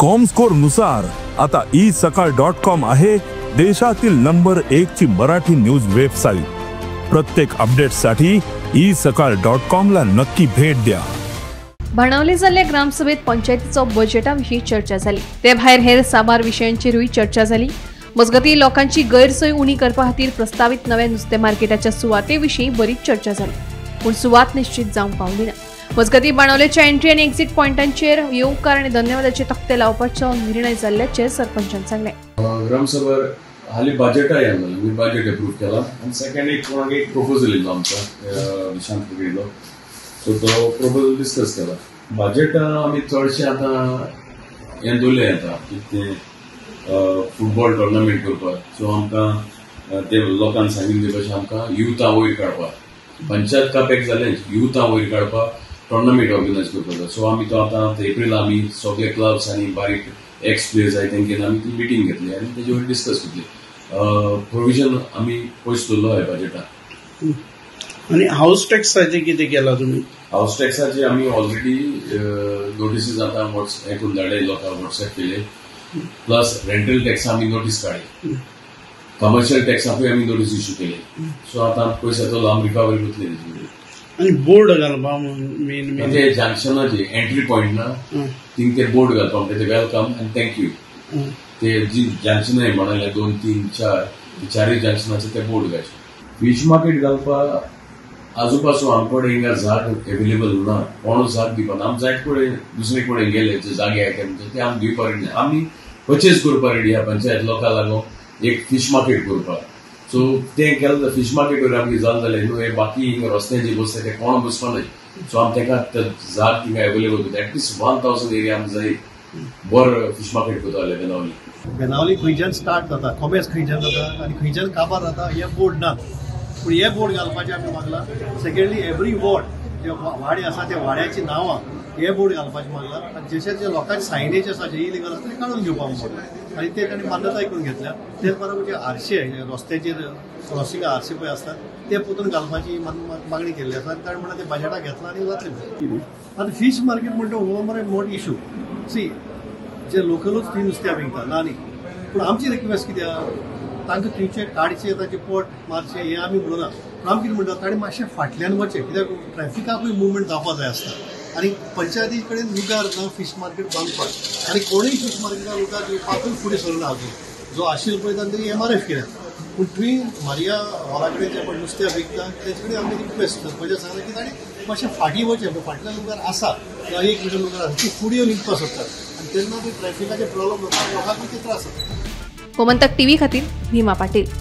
Comscore नुसार आता E सकाळ डॉट कॉम आहे देशातील नंबर 1 ची मराठी न्यूज वेबसाईट. प्रत्येक अपडेटसाठी ई सकाळ डॉट कॉम ला नक्की भेट द्या. बाणावले जाल्ल्या ग्रामसभेत पंचायतीचो बजेटा विशीं चर्चा जाली. ते भायर हेर साबार विशयांचेरूय चर्चा जाली. मजगतीं लोकांची गैरसोय उणी करपा खातीर प्रस्तावीत नव्या नुस्तें मार्केटाच्या सुवाते विशीं बरीच चर्चा जाली, पूण सुवात निश्चित जावंक पावली ना. मजगतीं बाणावलेच्या एंट्री आनी एक्झिट पॉयंटांचेर येवकार आनी धन्यवादाचे तक्ते लावपाचो निर्णय जाल्ल्याचें सरपंचान सांगलें. ग्रामसभेर हालीं बजेटाय आयलें, आमी बजेट एप्रूव केला आनी सेकंड एक कोणाक एक प्रपोजल येयलो आमचो विशांत फुगेलो, सो तो प्रपोजल डिस्कस केला. बजेट आमी चडशे आतां हें दवरलें आतां की तें फुटबॉल टोर्नामेंट करपाक. सो आमकां ते लोकांक सांगिल्ले भशेन आमकां युथा वयर काडपाक, पंचायत कप एक जालें, युथा वयर काडपाक टोर्नामेंट ऑर्गनायज करपाक जाय. सो आमी तो आतां एप्रिल आमी सगळे क्लब्स आनी बारीक एक्स प्लेयर्स आहाय तेंगे आमी ती मिटींग घेतली आनी तेजे वयर डिस्कस करतली. प्रोविजन आमी पयस दवरलो आहाय बजेटाक. आनी हावस टॅक्साचें कितें केलां तुमी? हावस टॅक्साचे आमी ऑलरेडी नोटिसीस आतां हें करून धाडले लोकांक, वॉट्सएप केले. प्लस रेंटल टॅक्स आमी नोटीस काडली, कमर्शियल टॅक्साकूय आमी नोटीस इश्यू केले. सो आतां पयस येतलो आमी रिकवरी करतले. आनी बोर्ड घालपा मेन ते जंक्शनाचे एंट्री पॉयंट ना थिंग ते बोर्ड घालपा म्हणटा ते welcome आनी thank you. ते जी जंक्शनां म्हणले 2 3 4 चारूय जंक्शनाचे ते बोर्ड घालचे. फीश मार्केट घालपा आजूपासून आमकडे हिंगा जाग एवेलेबल ना, कोण जाग दिवपा ना. आमी जायत कडेन दुसरे कडेन गेले जे जागे आहाय ते आमी दिवपा रेडी ना. आमी पर्चेज करपा रेडी आहा पंचायत लोकां लागून एक फीश मार्केट करपाक. सो तें केलें जाल्यार फीश मार्केट वयर आमगे जालें जाल्यार न्हू हे बाकी हिंगा रस्त्याचे बसता ते कोण बसपा न्हय. सो आमी तेका जाग थिंगा एवेलेबल करता. एटलिस्ट 1000 एरिया आमकां जाय बरो फीश मार्केट करता जाल्यार बेनावली. बेनावली खंयच्यान स्टार्ट जाता, कॉमेर्स खंयच्यान जाता आनी खंयच्यान काबार जाता हे बोर्ड ना, पूण हे बोर्ड घालपाचें आमी मागलां. सेकंडली एवरी वॉर्ड जे वाडे आसा त्या वाड्याची नांवां हे बोर्ड घालपाचें मागलां. आनी जशें जे लोकांचे सायनेज आसा जे इलिगल आसा ते काडून घेवपाक मागलां आनी ते तांणी मान्यताय करून घेतल्या. तेच बरोबर जे आरशे रस्त्याचेर क्रॉसिंग आरशे पळय आसतात ते पोतून घालपाची मागणी केल्ली आसा आनी ताणें म्हणल्यार ते बजेटाक घेतला आनी जातलें. आतां फीश मार्केट म्हणटा हो मरे मोठो इशू. सी जे लोकलूच ती नुस्त्या विकता ना न्ही, पूण आमची रिक्वेस्ट कितें आहा तांकां थंयचे काडचे ताचे पोट मारचें हें आमी म्हणना. पूण आमी कितें म्हणटा ताणें मातशें फाटल्यान वचचें, कित्याक ट्रॅफिकाकूय मुवमेंट जावपा जाय आसता. आनी पंचायती कडेन लुगार ना फीश मार्केट बांदपाक आनी कोणूय फीश मार्केटाक लुगार दिवपाकूय फुडें सरूना. अजून जो आशिल्लो पळय ताणें एमआरएफ केल्या, पूण थंय मारिया हॉला कडेन जे पळय नुस्त्या विकता तेचे कडेन आमी रिक्वेस्ट सरपंचा सांगलें की ताणें मातशें फाटीं वचचें, फाटल्यान लुगार आसा किंवा 1 मिटर लुगार आसा ती फुडें येवन विकपाक सोदतात आनी तेन्ना ते ट्रॅफिकाचे प्रॉब्लम जाता, लोकांकूय ते त्रास जाता. गोमंतक टीव्ही खातीर भीमा पाटील.